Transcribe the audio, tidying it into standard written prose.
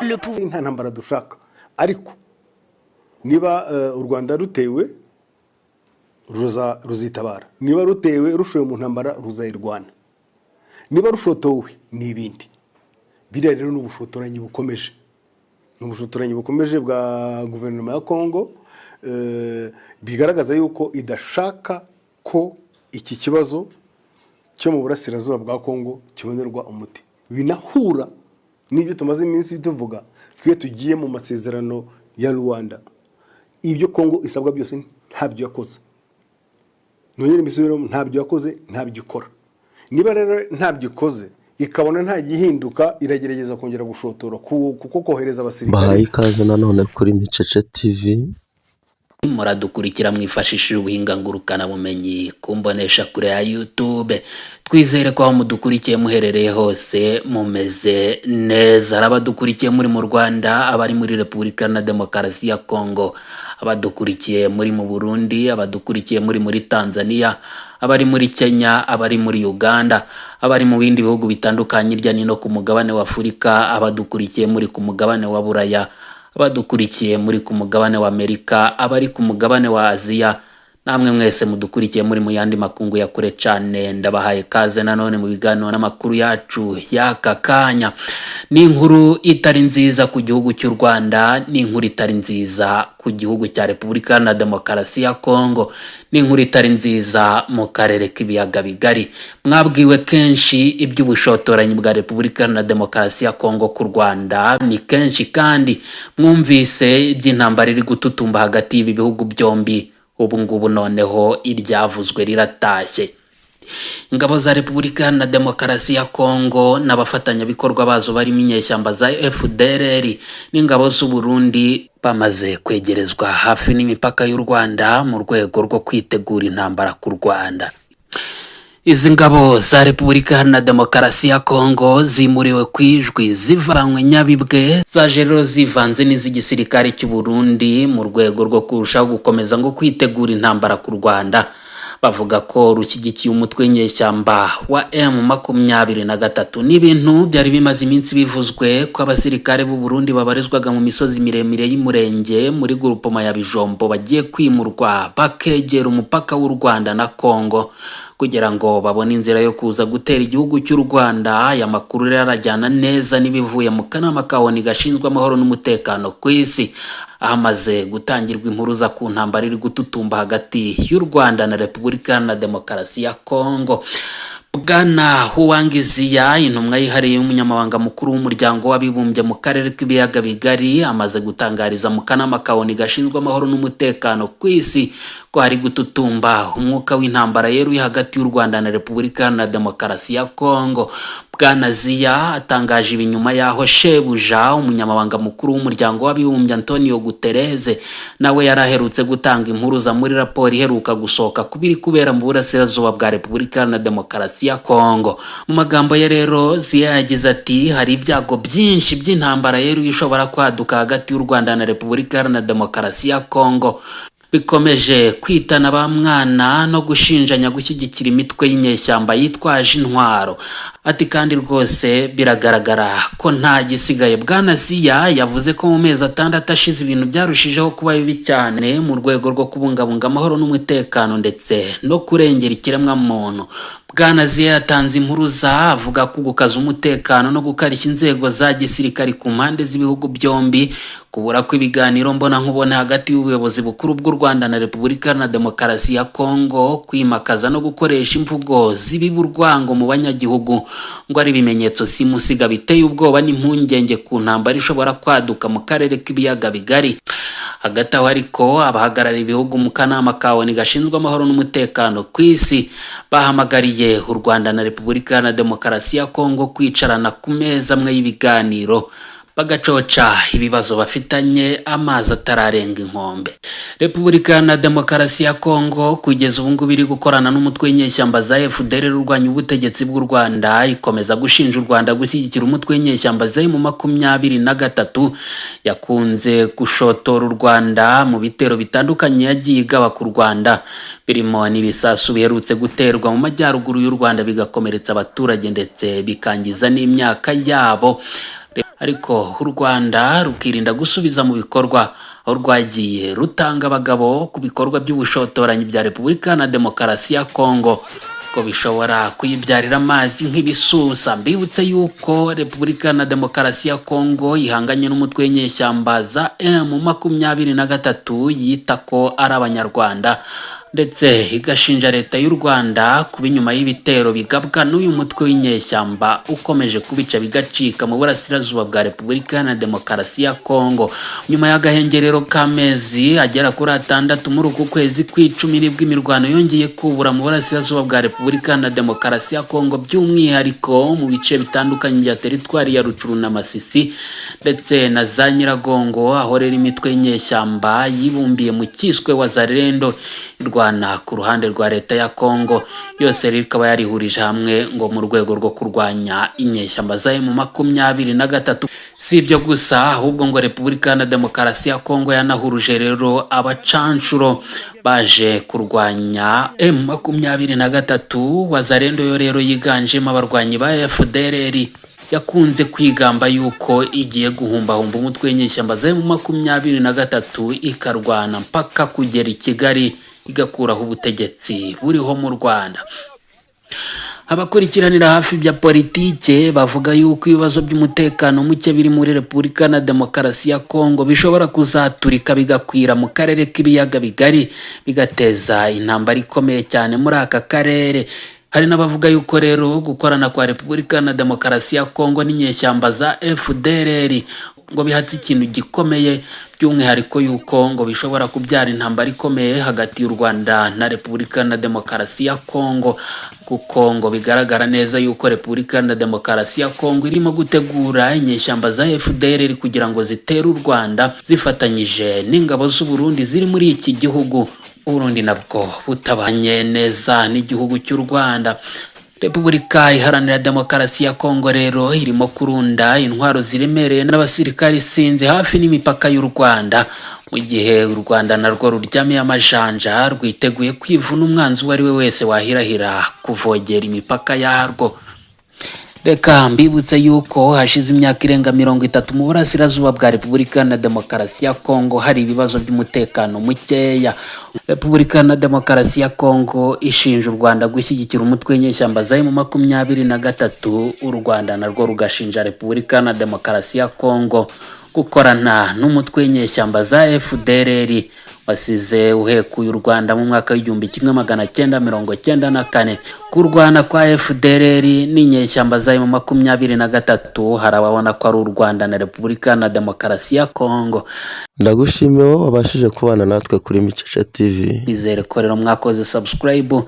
Le pouvoir Nta ntambara dushaka, ariko niba u Rwanda rutewe, ruzitabara. Niba rutewe, rushoye mu ntambara, ruzayirwana. Niba rushotowe ni ibindi. Biriya rero ni ubushotoranyi bukomeje, ni ubushotoranyi bukomeje bwa guverinoma ya Kongo, bigaragaza yuko idashaka ko iki kibazo cyo mu burasirazuba bwa Kongo kibonerwa umuti. Binahura n'ibyo tumaze iminsi tuvuga ko iyo tugiye mu masezerano ya Luanda, ibyo Kongo isabwa byose ntabyo yakoze. Nongere mbisubiremo: ntabyo yakoze, ntabyo ikora. Niba rero ntabyo ikoze, ikabona nta gihinduka, iragerageza kongera gushotora kuko kohereza abasirikare. Bahaye ikaze nanone kuri Micece TV. Muradukurikira mwifashishije ubuhinga ngurukanabumenyi ku mbonesha kure ya YouTube. Twizere ko aho mudukurikiye muherereye hose mumeze neza. Hari abadukurikiye muri mu Rwanda, abari muri Repubulika na Demokarasi ya Kongo, abadukurikiye muri mu Burundi, abadukurikiye muri Tanzania, abari muri Kenya, abari muri Uganda, abari mu bindi bihugu bitandukanye hirya no hino ku mugabane wa Afurika, abadukurikiye muri ku mugabane wa Buraya, abadukurikiye muri ku mugabane wa Amerika, abari ku mugabane wa Aziya, namwe mwese mudukurikiye muri mu yandi makungu ya kure cane, ndabahaye kaze nanone mu biganiro n'amakuru yacu y'aka kanya. Ni inkuru itari nziza ku gihugu cy'u Rwanda, ni inkuru itari nziza ku gihugu cya Repubulika na Demokarasi ya Kongo, ni inkuru itari nziza mu karere k'ibiyaga bigari. Mwabwiwe kenshi iby'ubushotoranyi bwa Repubulika na Demokarasi ya Kongo ku Rwanda, ni kenshi kandi mwumvise iby'intambara iri gututumba hagati y'ibi bihugu byombi. Ubu ngubu noneho iryavuzwe riratashye. Ingabo za Repubulika na Demokarasi ya Kongo n'abafatanyabikorwa bazo barimo inyeshyamba za FDLR n'ingabo z'u Burundi bamaze kwegerezwa hafi n'imipaka y'u Rwanda mu rwego rwo kwitegura intambara ku Rwanda. Izi ngabo za Repubulika Iharanira Demokarasi ya Kongo zimuriwe ku Ijwi zivanywe Nyabibwe, zaje rero zivanze n'iz'igisirikare cy'u Burundi mu rwego rwo kurushaho gukomeza ngo kwitegura intambara ku Rwanda, bavuga ko rushyigikiye umutwe w'inyeshyamba wa M23. Ni ibintu byari bimaze iminsi bivuzwe ko abasirikare b'u Burundi babarizwaga mu misozi miremire y'Umurenge muri groupement ya Bijombo bagiye kwimurwa bakegera umupaka w'u Rwanda na Kongo kugira ngo babone inzira yo kuza gutera igihugu cy'u Rwanda. Aya makuru rero arajyana neza n'ibivuye mu kanama ka ONU gashinzwe amahoro n'umutekano ku isi, ahamaze gutangirwa impuruza ku ntambara iri gututumba hagati y'u Rwanda na Repubulika na Demokarasi ya Kongo. Bwana Huang Xia, intumwa yihariye y'umunyamabanga mukuru w'Umuryango w'Abibumbye mu karere k'Ibiyaga Bigari, amaze gutangariza mu kanama ka ONU gashinzwe amahoro n'umutekano ku isi ko hari gututumba umwuka w'intambara yeruye hagati y'u Rwanda na Repubulika na Demokarasi ya Kongo. Bwana Xia atangaje ibi nyuma y'aho shebuja umunyamabanga mukuru w'Umuryango w'Abibumbye, Antonio Guterres, nawe yari aherutse gutanga impuruza muri raporo iheruka gusohoka ku biri kubera mu burasirazuba bwa Repubulika na Demokarasi ya Kongo. Mu magambo ye rero, Xia yagize ati: "Hari ibyago byinshi by'intambara yeruye ishobora kwaduka hagati y'u Rwanda na Repubulika Iharanira Demokarasi ya Kongo, bikomeje kwitana ba mwana no gushinjanya gushyigikira imitwe y'inyeshyamba yitwaje intwaro." Ati: "Kandi rwose biragaragara ko nta gisigaye." Bwana Xia yavuze ko mu mezi 6 ashize ibintu byarushijeho kuba bibi cyane mu rwego rwo kubungabunga amahoro n'umutekano ndetse no kurengera ikiremwamuntu. Bwana Xia yatanze impuruza avuga ko gukaza umutekano no gukarishya inzego za gisirikari ku mpande z'ibihugu byombi, kubura kw'ibiganiro mbona nkubona hagati y'ubuyobozi bukuru bw'u Rwanda na Repubulika na Demokarasi ya Kongo, kwimakaza no gukoresha imvugo zibiba urwango mu banyagihugu, ngo ari ibimenyetso simusiga biteye ubwoba n'impungenge ku ntambara ishobora kwaduka mu karere k'Ibiyaga Bigari. Hagati aho ariko, abahagarariye ibihugu mu kanama ka ONU gashinzwe amahoro n'umutekano ku isi bahamagariye u Rwanda na Repubulika na Demokarasi ya Kongo kwicarana ku meza amwe y'ibiganiro, bagacoca ibibazo bafitanye amazi atararenga inkombe. Repubulika na Demokarasi ya Kongo kugeza ubu ngubu iri gukorana n'umutwe w'inyeshyamba za FDLR urwanya ubutegetsi bw'u Rwanda, ikomeza gushinja u Rwanda gushyigikira umutwe w'inyeshyamba za M23 yakunze gushotora u Rwanda mu bitero bitandukanye yagiye igaba ku Rwanda, birimo n'ibisasu biherutse guterwa mu majyaruguru y'u Rwanda bigakomeretsa abaturage ndetse bikangiza n'imyaka yabo. Ariko u Rwanda rukirinda gusubiza mu bikorwa, aho rwagiye rutanga abagabo ku bikorwa by'ubushotoranyi bya Repubulika na Demokarasi ya Kongo, ko bishobora kuyibyarira amazi nk'ibisusa. Mbibutse yuko Repubulika na Demokarasi ya Kongo ihanganye n'umutwe w'inyeshyamba za M23 yita ko ari Abanyarwanda, ndetse igashinja leta y'u Rwanda kuba inyuma y'ibitero bigabwa n'uyu mutwe w'inyeshyamba ukomeje kubica bigacika mu burasirazuba bwa Repubulika na Demokarasi ya Kongo. Nyuma y'agahengerero k'amezi agera kuri 6 muri uku kwezi kw'icumi, nibwo imirwano yongeye kubura mu burasirazuba bwa Repubulika na Demokarasi ya Kongo, by'umwihariko mu bice bitandukanye bya teritwari ya Rucuru na Masisi ndetse na za Nyiragongo, aho rero imitwe y'inyeshyamba yibumbiye mu kiswe Wazalendo irwana ku ruhande rwa leta ya Kongo, yose rero ikaba yarihurije hamwe ngo mu rwego rwo kurwanya inyeshyamba za M23. Si ibyo gusa, ahubwo ngo Repubulika na Demokarasi ya Kongo yanahuruje rero abacanshuro baje kurwanya M23. Wazalendo yo rero yiganjemo abarwanyi ba FDLR, yakunze kwigamba yuko igiye guhumbahumba umutwe w'inyeshyamba za M23, ikarwana mpaka kugera i Kigali, igakuraho ubutegetsi buriho mu Rwanda. Abakurikiranira hafi bya politike bavuga yuko ibibazo by'umutekano muke biri muri Repubulika na Demokarasi ya Kongo bishobora kuzaturika bigakwira mu karere k'ibiyaga bigari, bigateza intambara ikomeye cyane muri aka karere. Hari n'abavuga yuko rero gukorana kwa Repubulika na Demokarasi ya Kongo n'inyeshyamba za FDLR ngo bihatse ikintu gikomeye, by'umwihariko yuko ngo bishobora kubyara intambara ikomeye hagati y'u Rwanda na Repubulika na Demokarasi ya Kongo, kuko ngo bigaragara neza yuko Repubulika na Demokarasi ya Kongo irimo gutegura inyeshyamba za FDLR kugira ngo zitere u Rwanda zifatanyije n'ingabo z'u Burundi ziri muri iki gihugu. Uburundi nabwo butabanye neza n'igihugu cy'u Rwanda. Repubulika Iharanira Demokarasi ya Kongo rero irimo kurunda intwaro ziremereye n'abasirikari sinzi hafi n'imipaka y'u Rwanda, mu gihe u Rwanda narwo ruryamiye amajanja rwiteguye kwivuna umwanzi uwo ari we wese wahirahira kuvogera imipaka yarwo. Reka mbibutse yuko hashize imyaka irenga 30 mu burasirazuba bwa Repubulika na Demokarasi ya Kongo hari ibibazo by'umutekano mukeya. Repubulika na Demokarasi ya Kongo ishinja u Rwanda gushyigikira umutwe w'inyeshyamba za M23, u Rwanda narwo rugashinja Repubulika na Demokarasi ya Kongo gukorana n'umutwe w'inyeshyamba za FDLR wasize uhekuye u Rwanda mu mwaka w'1994. Kurwana kwa FDLR n'inyeshyamba za M23 hari ababona ko ari u Rwanda na Repubulika na Demokarasi ya Kongo. Ndagushimiye wowe wabashije kubana natwe kuri Micece TV. Nizere ko rero mwakoze subscribe.